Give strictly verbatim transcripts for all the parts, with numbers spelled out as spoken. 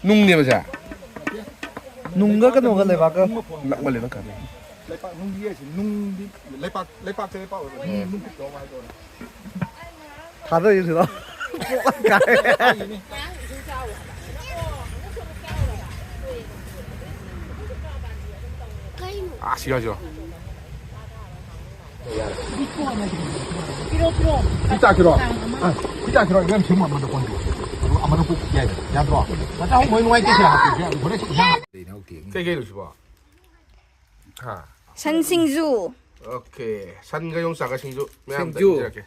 ꯅꯨꯡꯅꯦꯕ ꯁꯦ? ꯅꯨꯡꯒ ꯀꯩꯅꯣꯒ ꯂꯩꯕꯥꯛꯀ ꯅꯛꯃꯜꯂꯦ ꯅꯪ ꯈꯪꯉꯦ꯫ ꯂꯩꯄꯥꯛ ꯅꯨꯡꯒꯤ ꯍꯥꯏꯁꯦ ꯅꯨꯡꯗꯤ ꯂꯩꯄꯥꯛ, ꯂꯩꯄꯥꯛꯇ ꯂꯩꯄꯥꯛ ꯑꯣꯏꯕ ꯅꯨꯡ, ꯅꯨꯡ ꯄꯤꯛꯇꯧ ꯍꯥꯏꯗꯧꯔꯦ꯫ ꯊꯥꯗꯔꯤꯁꯤꯔꯣ? ꯑꯥ, ꯁꯤꯒ ꯁꯤꯒ꯫ ꯄꯤꯔꯣ, ꯄꯤꯔꯣ꯫ ꯁꯤ ꯆꯥꯛꯁꯤꯔꯣ? ꯑꯥ, ꯁꯤ ꯆꯥꯛꯁꯤꯔꯣ? ꯏꯕꯦꯝ, ꯁꯤ ꯑꯃꯗ ꯀꯣꯟꯁꯤ꯫ ꯑꯗꯨ ꯑꯃꯅ ꯄꯨ ꯌꯥꯏꯗ꯫ ꯌꯥꯗ꯭ꯔꯣ? ꯃꯆꯥ ꯍꯣꯏ ꯃꯣꯏ ꯅꯨꯡꯉꯥꯏꯇꯦ, ꯁꯤ ꯍꯥꯞꯄꯤꯁꯦ꯫ ꯍꯣꯔꯦꯟ ꯁꯤ ꯏꯟꯖꯥꯡ ꯀꯩ ꯀꯩꯅꯣ ꯁꯤꯕꯣ? ꯍꯥ? ꯁꯟ ꯁꯤꯡꯖꯨ꯫ ꯑꯣꯀꯦ꯫ ꯁꯟꯒ ꯌꯣꯡꯆꯥꯛꯀ ꯁꯤꯡꯖꯨ ꯃꯌꯥꯝ ꯁꯤꯡꯖꯨ꯫ ꯇꯧꯖꯔꯛꯀꯦ꯫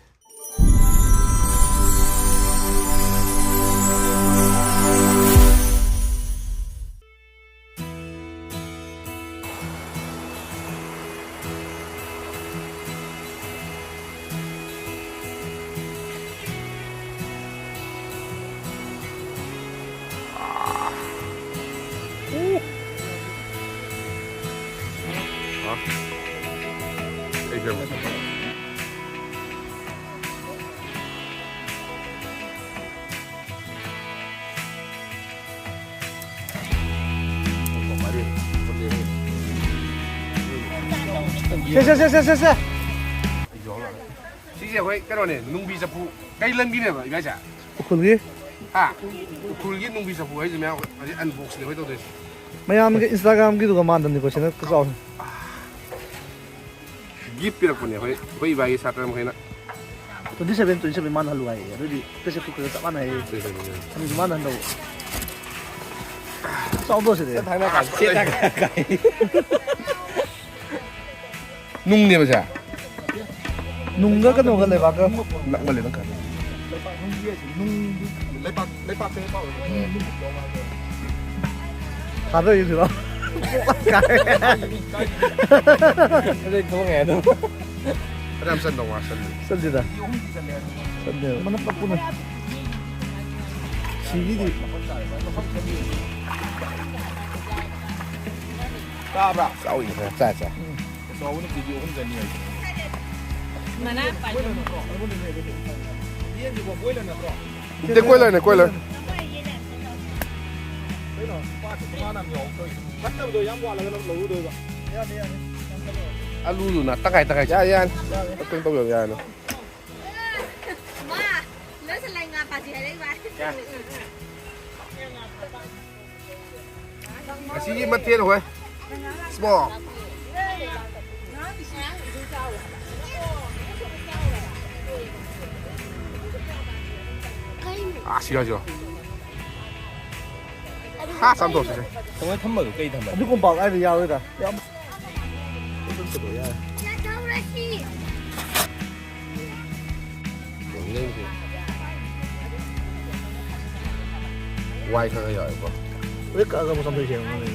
ꯁꯦ, ꯁꯦ, ꯁꯦ, ꯁꯦ, ꯁꯦ, ꯁꯦ꯫ ꯁꯤꯁꯦ ꯑꯩꯈꯣꯏ ꯀꯩꯅꯣꯅꯦ, ꯅꯨꯡꯕꯤ ꯆꯐꯨ꯫ ꯀꯩ ꯂꯝꯒꯤꯅꯦꯕ ꯏꯕꯥꯏꯁꯦ? ꯎꯈ꯭ꯔꯨꯜꯒꯤ꯫ ꯍꯥ? ꯎꯈ꯭ꯔꯨꯜꯒꯤ ꯅꯨꯡꯕꯤ ꯆꯐꯨ ꯍꯥꯏꯁꯦ ꯃꯌꯥꯝ ꯍꯧꯖꯤꯛ unboxꯅꯦ ꯑꯩꯈꯣꯏ ꯇꯧꯗꯣꯏꯁꯦ꯫ ꯃꯌꯥꯝꯒꯤ Instagramꯒꯤꯗꯨꯒ ꯃꯥꯟꯗꯕꯅꯤꯀꯣ, ꯁꯤꯅ ꯈꯨꯆꯥꯎꯁꯦ꯫ Gift ꯄꯤꯔꯛꯄꯅꯦ ꯑꯩꯈꯣꯏ, ꯑꯩꯈꯣꯏ ꯏꯕꯥꯏꯒꯤ ꯁꯥꯇ꯭ꯔ ꯃꯈꯩꯅ꯫ Twenty seven, twenty seven ꯃꯥꯟꯅꯍꯜꯂꯨ ꯍꯥꯏꯌꯦ꯫ ꯑꯗꯨꯗꯤ pressure cookerꯒ ꯆꯞ ꯃꯥꯟꯅꯩ ꯍꯥꯏꯌꯦ꯫ Twenty seven꯫ ꯑꯅꯤꯗꯨ ꯃꯥꯟꯅꯍꯟꯗꯧꯕ꯫ ꯆꯥꯎꯗꯣ ꯁꯤꯗꯤ꯫ ꯊꯥꯡꯅ ꯀꯥꯏ, ꯆꯦ ꯊꯥꯡꯅ ꯀꯥꯏ꯫ ꯅꯨꯡꯅꯦꯕ ꯁꯦ? ꯅꯨꯡꯒ ꯀꯩꯅꯣꯒ ꯂꯩꯕꯥꯛꯀ ꯅꯛꯃꯜꯂꯦ ꯅꯪ ꯈꯪꯉꯦ꯫ ꯂꯩꯄꯥꯛ ꯅꯨꯡꯒꯤ ꯍꯥꯏꯁꯦ ꯅꯨꯡꯗꯤ ꯂꯩꯄꯥꯛ, ꯂꯩꯄꯥꯛꯇ ꯂꯩꯄꯥꯛ ꯑꯣꯏꯕ ꯅꯨꯡ, ꯅꯨꯡ ꯄꯤꯛꯇꯧ ꯍꯥꯏꯗꯧꯔꯦ꯫ ꯊꯥꯗꯔꯤꯁꯤꯔꯣ? ꯑꯗꯩ ꯊꯣꯡꯉꯦ ꯑꯗꯨꯝ꯫ ꯐꯅꯌꯥꯝ ꯆꯟꯗꯧ ꯃꯥꯜꯂꯦ, ꯆꯟꯗꯦ꯫ ꯆꯟꯗꯦꯗ꯫ ꯆꯟꯗꯦꯕ꯫ ꯃꯅꯞ ꯃꯄꯨꯅ꯫ ꯁꯤꯒꯤꯗꯤ꯫ ꯇꯥꯕ꯭ꯔꯥ? ꯆꯥꯎꯏ, ꯈꯔ ꯆꯥ, ꯆꯥ꯫ ꯆꯥꯎꯕꯅ ꯀꯦ ꯖꯤ ꯑꯍꯨꯝ ꯆꯅꯤ ꯍꯥꯏꯁꯦ꯫ ꯌꯦꯟꯁꯤꯕꯣ ꯕꯣꯏꯂꯔ ꯅꯠꯇ꯭ꯔꯣ? ꯅꯠꯇꯦ, ꯀꯣꯏꯂꯔꯅꯦ, ꯀꯣꯏꯂꯔ꯫ ꯃꯥꯅ ꯌꯥꯎꯔꯛꯇꯣꯏꯁꯦ꯫ ꯐꯠꯇꯕꯗꯣ ꯌꯥꯝ ꯋꯥꯠꯂꯒꯅ ꯂꯧꯔꯨꯗꯣꯏꯕ꯫ ꯌꯥꯅꯤ, ꯌꯥꯅꯤ꯫ ꯑꯂꯨꯗꯨꯅ ꯇꯪꯈꯥꯏ ꯇꯪꯈꯥꯏ ꯆꯥ ꯌꯥꯅꯤ꯫ ꯌꯥꯅꯤ꯫ ꯀꯩꯅꯣ ꯇꯧꯕ ꯌꯥꯅꯤ꯫ ꯃꯥ, ꯅꯪꯁꯨ ꯂꯩ ꯉꯥ ꯐꯥꯁꯤ ꯍꯥꯏꯔꯛꯏ ꯚꯥꯏ꯫ ꯉꯁꯤꯒꯤ ꯃꯊꯦꯜ ꯍꯣꯏ꯫ Small꯫ ꯑꯥ, ꯁꯤꯒ ꯁꯤꯒ꯫ ꯍꯥ, ꯆꯥꯝꯊꯣꯛꯁꯤꯁꯦ꯫ ꯊꯝꯃꯣ, ꯊꯝꯃꯣ, ꯀꯩ ꯊꯝꯃꯣ? ꯑꯗꯨ ꯀꯣꯝꯄꯥꯛ ꯀꯥꯏꯗ ꯌꯥꯔꯣꯏꯗ꯫ ꯌꯥꯝ ꯋꯥꯏ ꯈꯔ ꯈꯔ ꯌꯥꯎꯋꯦꯀꯣ꯫ ꯍꯧꯖꯤꯛ ꯀꯛꯑꯒ ꯑꯃꯨꯛ ꯆꯥꯝꯊꯣꯛꯁꯦ ꯍꯥꯏꯕ ꯉꯝꯃꯣꯏ꯫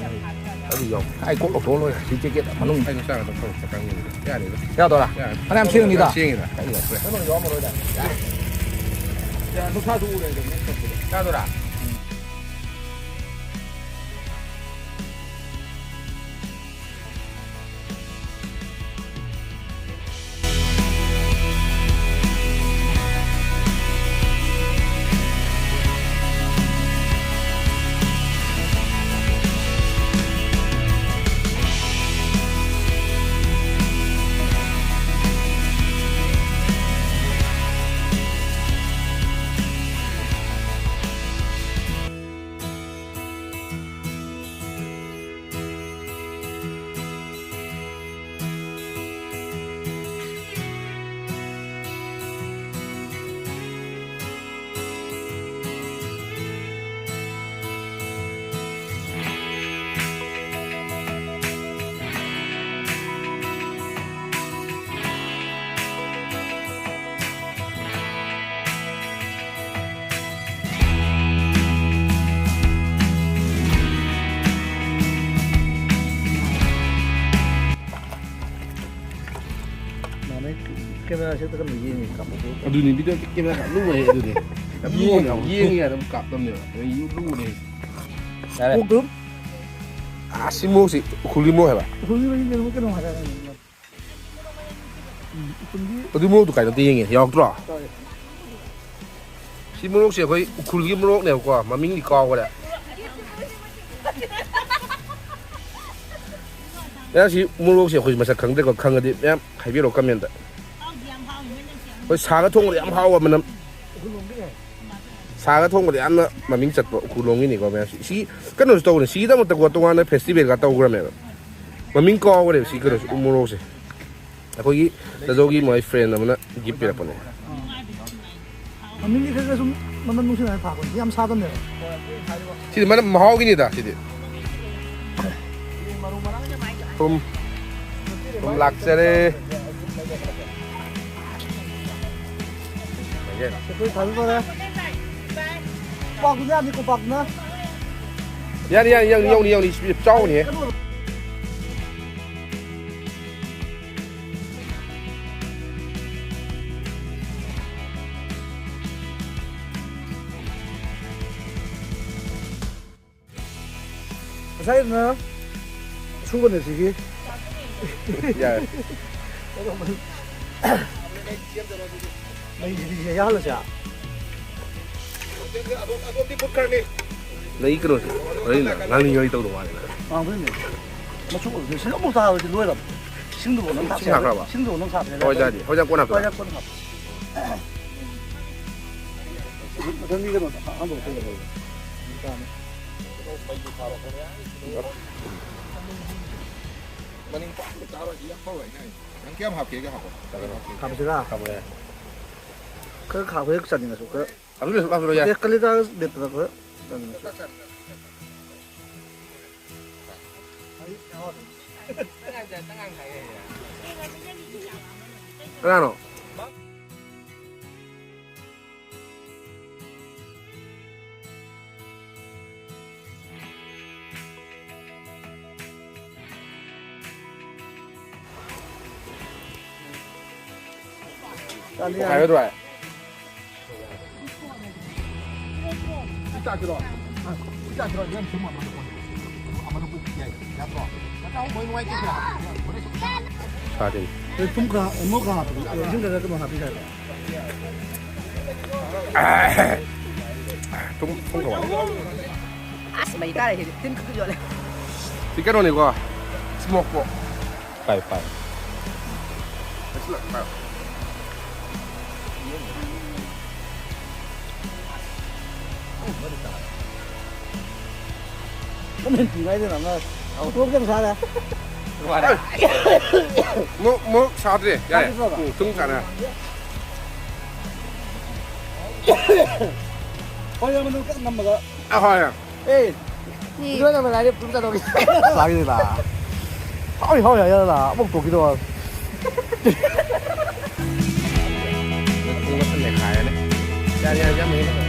ꯑꯗꯨ ꯌꯥꯎ-, ꯑꯩ ꯀꯣꯛ ꯂꯧꯊꯣꯛꯑ ꯂꯣꯏꯔꯦ꯫ ꯁꯤ ꯖꯦꯀꯦꯠ ꯃꯅꯨꯡ ꯑꯩ ꯆꯥꯒꯗꯕ ꯊꯕꯛ ꯆꯠꯀꯥꯟꯒꯤꯗꯨꯗꯤ ꯌꯥꯅꯤꯗ꯫ ꯌꯥꯗꯣꯏꯔꯥ? ꯌꯥꯅꯤ꯫ ꯐꯅꯌꯥꯝ ꯁꯦꯡꯉꯅꯤꯗ꯫ ꯌꯥꯝ ꯁꯦꯡꯉꯤꯗ꯫ ꯀꯩꯅꯣ ꯌꯥꯎꯔꯝꯃꯔꯣꯏꯗ꯫ ꯌꯥ-, ꯅꯨꯡꯁꯥꯁꯨ ꯎꯔꯦ ꯑꯗꯨꯝ꯫ ꯌꯥꯗꯣꯏꯔꯥ? ꯃꯥꯅ ꯀꯦꯃꯦꯔꯥꯁꯦ ꯀꯩꯅꯣ ꯌꯦꯡꯉꯤ ꯀꯥꯞꯄꯗꯣ꯫ ꯑꯗꯨꯅꯤ, video camera ꯂꯨꯕ ꯍꯦ ꯑꯗꯨꯗꯤ꯫ ꯌꯥꯝ ꯌꯦꯡꯉꯤ, ꯂꯨꯕꯅꯦ꯫ ꯌꯦꯡꯉꯤ ꯑꯗꯨꯝ ꯀꯥꯞꯇꯕꯅꯦꯕ꯫ ꯑꯗꯨ ꯂꯨꯕꯅꯦ꯫ ꯌꯥꯔꯦ꯫ ꯀꯣꯛꯇꯨꯝ꯫ ꯑꯥ, ꯁꯤ ꯃꯣꯔꯣꯛꯁꯤ ꯎꯈ꯭ꯔꯨꯜꯒꯤ ꯃꯣꯔꯣꯛ ꯍꯥꯏꯕ? ꯎꯈ꯭ꯔꯨꯜꯒꯤ ꯃꯣꯔꯣꯛ ꯀꯩꯅꯣ ꯍꯥꯏꯔꯛꯑꯅꯤ꯫ ꯎꯝ, ꯎꯈ꯭ꯔꯨꯜꯒꯤ ꯑꯗꯨ ꯃꯣꯔꯣꯛꯇꯨ ꯀꯥꯏꯗ ꯑꯝꯇ ꯌꯦꯡꯒꯦ, ꯌꯥꯎꯔꯛꯇ꯭ꯔꯣ? ꯇꯧꯔꯦ꯫ ꯁꯤ ꯃꯣꯔꯣꯛꯁꯦ ꯑꯩꯈꯣꯏ ꯎꯈ꯭ꯔꯨꯜꯒꯤ ꯃꯣꯔꯣꯛꯅꯦꯕꯀꯣ, ꯃꯃꯤꯡꯗꯤ ꯀꯥꯎꯈ꯭ꯔꯦ꯫ ꯃꯌꯥꯝ ꯁꯤ ꯃꯣꯔꯣꯛꯁꯦ ꯑꯩꯈꯣꯏ ꯃꯁꯛ ꯈꯪꯗ꯭ꯔꯦꯀꯣ, ꯈꯪꯉꯗꯤ ꯃꯌꯥꯝ ꯍꯥꯏꯕꯤꯔꯛꯑꯣ ꯀꯃꯦꯟꯗ꯫ ꯑꯩꯈꯣꯏ ꯁꯥꯒ ꯊꯣꯡꯕꯗ ꯌꯥꯝ ꯍꯥꯎꯕ ꯃꯅꯝ꯫ ꯁꯥꯒ ꯊꯣꯡꯕꯗ ꯌꯥꯝꯅ ꯃꯃꯤꯡ ꯆꯠꯄ ꯎꯈ꯭ꯔꯨꯜ ꯂꯣꯝꯒꯤꯅꯤꯀꯣ ꯃꯌꯥꯝꯁꯤ꯫ ꯁꯤ ꯀꯩꯅꯣꯁꯨ ꯇꯧꯕꯅꯦ, ꯁꯤꯒꯤꯗꯃꯛꯇꯀꯣ ꯇꯣꯉꯥꯟꯅ ꯐꯦꯁꯇꯤꯚꯦꯜꯒ ꯇꯧꯈ꯭ꯔꯃꯦꯕ꯫ ꯃꯃꯤꯡ ꯀꯥꯎꯈ꯭ꯔꯦꯕ ꯁꯤ ꯀꯩꯅꯣꯁꯦ, ꯎ ꯃꯣꯔꯣꯛꯁꯦ꯫ ꯑꯩꯈꯣꯏꯒꯤ ꯆꯥꯖꯧꯒꯤ ꯃꯣꯏ ꯐ꯭ꯔꯦꯟ ꯑꯃꯅ ꯒꯤꯐ ꯄꯤꯔꯛꯄꯅꯦ꯫ ꯃꯃꯤꯡꯒꯤ ꯈꯔ ꯈꯔ ꯁꯨꯝ ꯃꯅꯝ ꯅꯨꯡꯁꯤꯅꯉꯥꯏ ꯊꯥꯛꯄꯅꯤ, ꯌꯥꯝ ꯁꯥꯗꯕꯅꯦꯕ꯫ ꯁꯤꯗꯤ ꯃꯅꯝ ꯃꯍꯥꯎꯒꯤꯅꯤꯗ ꯁꯤꯗꯤ꯫ ꯊꯨꯝ꯫ ꯊꯨꯝ ꯂꯥꯛꯆꯔꯦ꯫ ꯑꯩꯈꯣꯏ ꯊꯥꯖꯗꯣꯔꯦ꯫ ꯀꯣꯄꯥꯛꯇꯨꯅ ꯌꯥꯅꯤ, ꯀꯣꯄꯥꯛꯇꯨꯅ꯫ ꯌꯥꯅꯤ ꯌꯥꯅꯤ ꯌꯥꯅꯤ ꯌꯥꯅꯤ ꯌꯥꯅꯤ ꯁꯤ ꯆꯥꯎꯕꯅꯦ꯫ ꯉꯁꯥꯏꯅ ꯁꯨꯕꯅꯦ ꯁꯤꯒꯤ꯫ ꯌꯥꯔꯦ꯫ ꯃꯩꯁꯤꯗꯤ ꯁꯤꯗ ꯌꯥꯍꯜꯂꯁꯦ꯫ ꯅꯪꯒꯤ ꯀꯩꯅꯣꯁꯦ ꯍꯣꯔꯦꯟ ꯉꯥꯡꯅꯤꯡꯉꯥꯏ ꯇꯧꯗꯧ ꯃꯥꯜꯂꯦ꯫ ꯉꯥꯡꯗꯣꯏꯅꯦ꯫ ꯃꯆꯨ ꯑꯣꯏꯕꯗꯣ ꯁꯤꯗ ꯑꯃꯨꯛ ꯇꯥꯔꯗꯤ ꯂꯣꯏꯔꯕ꯫ ꯏꯁꯤꯡꯗꯨꯕꯨ ꯅꯪ ꯊꯥꯛꯄ ꯏꯁꯤꯡ ꯍꯥꯞꯈ꯭ꯔꯕ? ꯏꯁꯤꯡꯗꯨꯕꯨ ꯅꯪ ꯊꯥꯛꯄ ꯍꯣꯏ ꯌꯥꯗꯤ ꯍꯣꯏ ꯌꯥꯝ ꯀꯣꯟꯅ ꯍꯣꯏ ꯍꯥꯞꯄꯗ꯫ ꯌꯥꯝ ꯀꯣꯟꯅ ꯍꯥꯞꯄ꯫ ꯃꯊꯪꯒꯤ ꯀꯩꯅꯣꯗ ꯍꯥꯞꯄ ꯀꯩꯅꯣ꯫ ꯃꯅꯤꯡ ꯄꯥꯛꯇ ꯆꯥꯔꯣꯏꯁꯤ ꯌꯥꯝ ꯐꯕ ꯍꯥꯏꯅ ꯍꯥꯏ꯫ ꯅꯪ ꯀꯌꯥꯝ ꯍꯥꯞꯀꯦꯒ ꯍꯥꯞꯄꯣ꯫ ꯍꯥꯞꯄꯁꯤꯔꯥ? ꯈꯔ ꯈꯥꯕ ꯍꯦꯛ ꯆꯥꯅꯤꯡꯉꯁꯨ ꯈꯔ꯫ ꯍꯥꯞꯆꯤꯜꯂꯁꯨ ꯍꯥꯞꯆꯤꯜꯂꯣ ꯌꯥꯏ꯫ ꯑꯦ, ꯀꯂꯤꯗꯥ ꯃꯦꯠꯄꯗ ꯈꯔ ꯆꯥꯅꯤꯡꯉꯁꯨ꯫ ꯀꯅꯥꯅꯣ? ꯄꯣꯈꯥꯏꯔꯣꯏꯗ꯭ꯔꯣ? ꯁꯥꯗꯦ꯫ ꯑꯦ, ꯊꯨꯝ ꯈꯔ, ꯃꯣꯔꯣꯛ ꯈꯔ ꯍꯥꯞꯄꯗꯤ, ꯑꯦ, ꯏꯁꯤꯡ ꯈꯔ ꯀꯩꯅꯣ ꯍꯥꯞꯄꯤ ꯍꯥꯏꯕ꯫ ꯊꯨꯝ ꯊꯨꯝ ꯀꯃꯥꯏꯅ? ꯑꯁ ꯃꯩ ꯇꯥꯔꯦ ꯁꯤꯗꯤ ꯇꯤꯟ ꯈꯨꯠ ꯌꯣꯠꯂꯦ꯫ ꯁꯤ ꯀꯩꯅꯣꯅꯤꯀꯣ꯫ ꯃꯣꯛꯄꯣ꯫ ꯄꯥꯏ, ꯄꯥꯏ꯫ ꯂꯩꯁꯤꯜꯂꯛ, ꯄꯥꯏ꯫ ꯀꯃꯦꯟ ꯄꯤꯉꯥꯏꯗ ꯅꯪꯅ ꯇꯣꯛ ꯀꯩꯝ ꯁꯥꯔꯦ꯫ ꯃꯣꯔꯣꯛ, ꯃꯣꯔꯣꯛ ꯁꯥꯗ꯭ꯔꯦ꯫ ꯌꯥꯔꯦ꯫ ꯁꯥꯗ꯭ꯔꯕ? ꯎꯝ, ꯊꯨꯝ ꯆꯥꯅ꯫ ꯍꯣꯏ, ꯃꯅꯨꯡ ꯀꯟꯅ ꯅꯝꯃꯒ꯫ ꯑ, ꯍꯣꯏ꯫ ꯑꯦ, ꯁꯤ ꯏꯗꯣ ꯅꯪꯅ ꯂꯥꯏꯔꯦ ꯄꯨꯡ ꯆꯥꯗꯧꯔꯤ꯫ ꯆꯥꯒꯤꯗ꯫ ꯍꯥꯎꯏ, ꯍꯥꯎꯏ ꯍꯥꯏꯔꯒ ꯑꯃꯨꯛ ꯇꯣꯛꯈꯤꯗꯧꯕ꯫ ꯄꯨꯡ ꯑꯃ ꯅꯦꯈꯥꯏꯔꯅꯤ꯫ ꯌꯥꯔꯦ, ꯌꯥꯔꯦ, ꯌꯥꯝ ꯍꯦꯜꯂꯦ꯫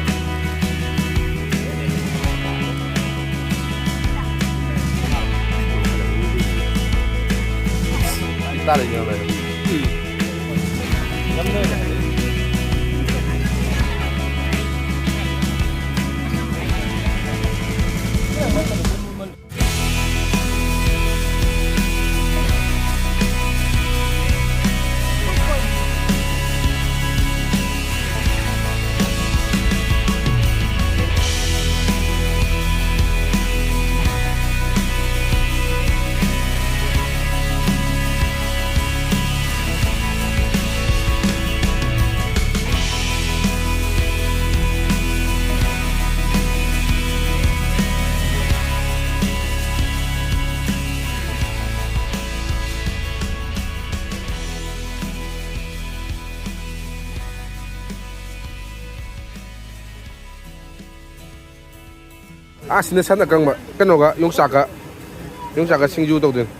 ꯏꯇꯥꯗ ꯌꯦꯡꯉ ꯂꯩꯔꯦ꯫ ꯑꯥ, ꯁꯤꯅ ꯁꯟ ꯑꯀꯪꯕ ꯀꯩꯅꯣꯒ ꯌꯣꯡꯆꯥꯛꯀ, ꯌꯣꯡꯆꯥꯛꯀ ꯁꯤꯡꯖꯨ ꯇꯧꯗꯣꯏꯅꯤ꯫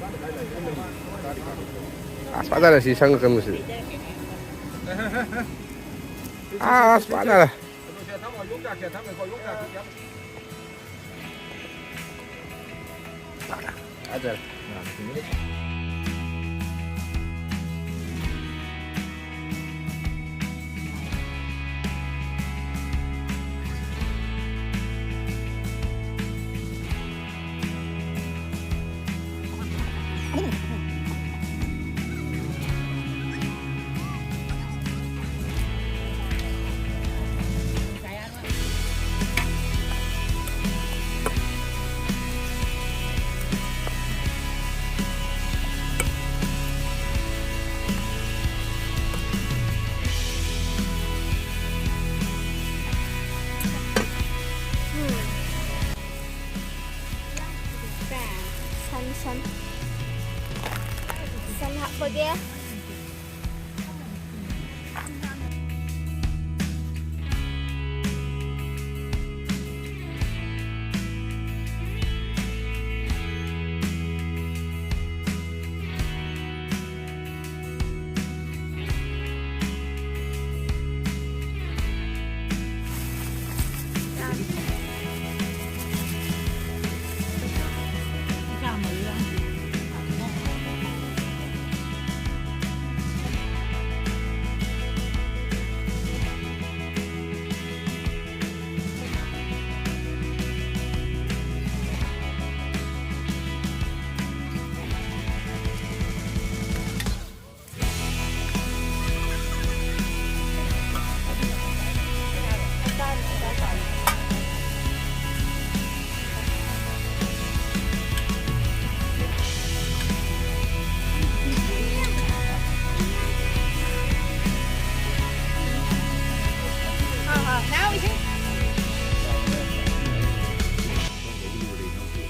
ꯑꯁ, ꯐꯖꯔꯦ ꯁꯤ ꯁꯟ ꯑꯀꯪꯕꯁꯤꯗꯤ꯫ ꯑꯁ, ꯐꯖꯔꯦ꯫ ꯁꯟ, ꯁꯟ ꯍꯥꯞꯄꯒꯦ꯫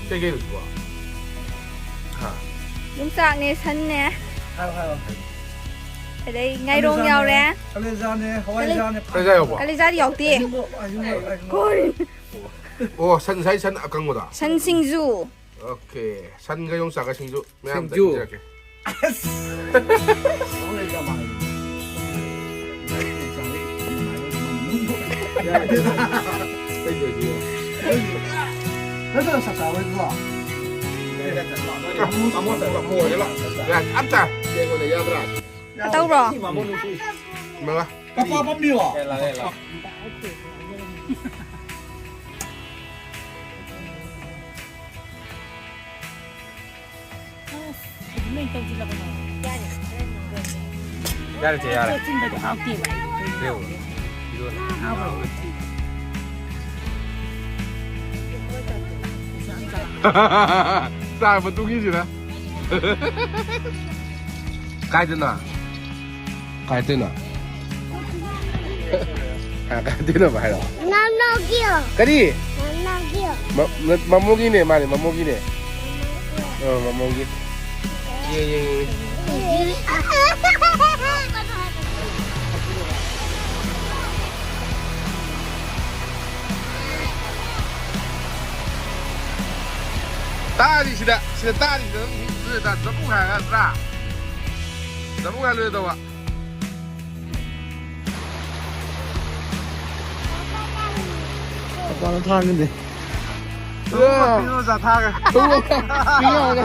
ꯀꯩꯀꯩꯅꯣ ꯁꯤꯕꯣ? ꯍꯥ? ꯌꯣꯡꯆꯥꯛꯅꯦ, ꯁꯟꯅꯦ꯫ ꯍꯥꯏꯔꯣ, ꯍꯥꯏꯔꯣ꯫ ꯑꯗꯩ ꯉꯥꯏꯔꯣꯡ ꯀꯂꯦꯖꯥꯅꯦ, ꯌꯥꯎꯔꯦ꯫ ꯀꯂꯦꯖꯥꯅꯦ, ꯍꯋꯥꯏꯖꯥꯔꯅꯦ, ꯀꯂꯦꯖꯥ ꯌꯥꯎꯕ꯭ꯔꯣ? ꯀꯂꯦꯖꯥꯗꯤ ꯌꯥꯎꯗꯦ꯫ ꯑꯍꯤꯡꯕ, ꯑꯍꯤꯡꯕ, ꯑꯍꯤꯡꯕ꯫ ꯀꯣꯔꯤ꯫ ꯑꯣ, ꯁꯟ ꯉꯁꯥꯏ ꯁꯟ ꯑꯀꯪꯕꯗꯣ? ꯁꯟ ꯁꯤꯡꯖꯨ꯫ ꯑꯣꯀꯦ꯫ ꯁꯟꯒ ꯌꯣꯡꯆꯥꯛꯀ ꯁꯤꯡꯖꯨ ꯃꯌꯥꯝꯗ ꯁꯤꯡꯖꯨ꯫ ꯄꯤꯖꯔꯛꯀꯦ꯫ ꯑꯁ! ꯅꯠꯇ꯭ꯔꯒ ꯆꯥꯛ ꯆꯥꯔꯣꯏꯗ꯭ꯔꯣ? ꯌꯥ, ꯑꯝꯇ꯫ ꯌꯥꯗ꯭ꯔꯥ? ꯇꯧꯔꯣ꯫ ꯃꯉꯥ꯫ ꯄꯄꯥ ꯐꯝꯕꯤꯌꯣ꯫ ꯑꯁ, ꯑꯗꯨꯃꯥꯏꯅ ꯇꯧꯁꯤꯜꯂꯛꯀꯅꯣ꯫ ꯌꯥꯔꯦ, ꯆꯦ, ꯌꯥꯔꯦ꯫ ꯆꯤꯟꯕꯗꯤ ꯍꯥꯎꯇꯦꯕ꯫ ꯌꯥꯎꯋꯦ꯫ ꯏꯔꯣꯜꯂꯦ꯫ ꯍꯥꯎꯕ꯭ꯔꯣ? ꯆꯥꯔ ꯃꯇꯨꯡꯒꯤꯁꯤꯅ꯫ ꯀꯥꯏꯗꯅꯣ? ꯀꯥꯏꯗꯅꯣ? ꯀꯥꯏꯗꯅꯣ ꯍꯥꯏꯔꯣ꯫ ꯅꯅꯥꯎꯒꯤꯌꯣ꯫ ꯀꯔꯤ? ꯅꯅꯥꯎꯒꯤꯌꯣ꯫ ꯃ-, ꯃ-, ꯃꯃꯣꯒꯤꯅꯦ, ꯃꯥꯅꯦ, ꯃꯃꯣꯒꯤꯅꯦ꯫ ꯅꯅꯥꯎꯒꯤꯌꯣ꯫ ꯑ, ꯃꯃꯣꯒꯤ꯫ ꯌꯦꯡ, ꯌꯦꯡ, ꯌꯦꯡ꯫ ꯇꯥꯔꯤ ꯁꯤꯗ, ꯁꯤꯗ ꯇꯥꯔꯤ ꯁꯤꯗ ꯑꯗꯨꯝ ꯍꯤꯡꯗꯣꯏ ꯇꯥ-, ꯆꯐꯨ ꯍꯥꯏꯔꯒ ꯅꯠꯇ꯭ꯔꯥ? ꯆꯐꯨ ꯍꯥꯏꯔ ꯂꯣꯏꯔꯦ ꯇꯧꯕ꯫ ꯃꯄꯥꯟꯗ ꯊꯥꯡꯒꯅꯤ꯫ ꯊꯣꯡ ꯃꯄꯤꯗꯣ ꯆꯥꯊꯥꯒꯦ꯫ ꯊꯣꯡ ꯃꯄꯤ ꯌꯥꯎꯔꯦ꯫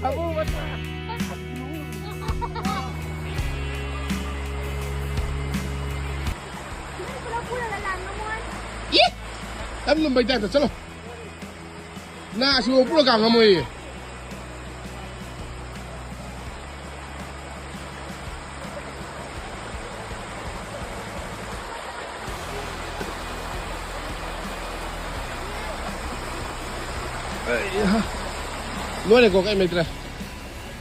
ꯊꯃꯨ ꯃꯆꯥ꯫ ꯏ! ꯌꯥꯝ ꯂꯨꯝꯕꯩ ꯇꯥꯏꯞꯇ ꯆꯠꯂꯣ꯫ ꯅꯥ ꯑꯁꯤꯕ ꯄꯨꯔ ꯀꯥ ꯉꯝꯃꯣꯏꯌꯦ꯫ ꯑꯩꯍꯥ꯫ ꯂꯣꯏꯔꯦꯀꯣ, ꯀꯩꯝ ꯂꯩꯇ꯭ꯔꯦ꯫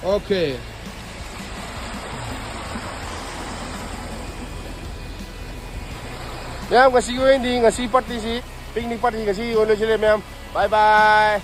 ꯑꯣꯀꯦ꯫ ꯃꯌꯥꯝ, ꯉꯁꯤꯒꯤ ꯑꯣꯏꯅꯗꯤ, ꯉꯁꯤ ꯄꯥꯔꯇꯤꯁꯤ, ꯄꯤꯛꯅꯤꯛ ꯄꯥꯔꯇꯤ ꯉꯁꯤ ꯑꯣꯏꯅ ꯂꯣꯏꯁꯤꯜꯂꯦ ꯃꯌꯥꯝ꯫ ꯕꯥꯏ ꯕꯥꯏ꯫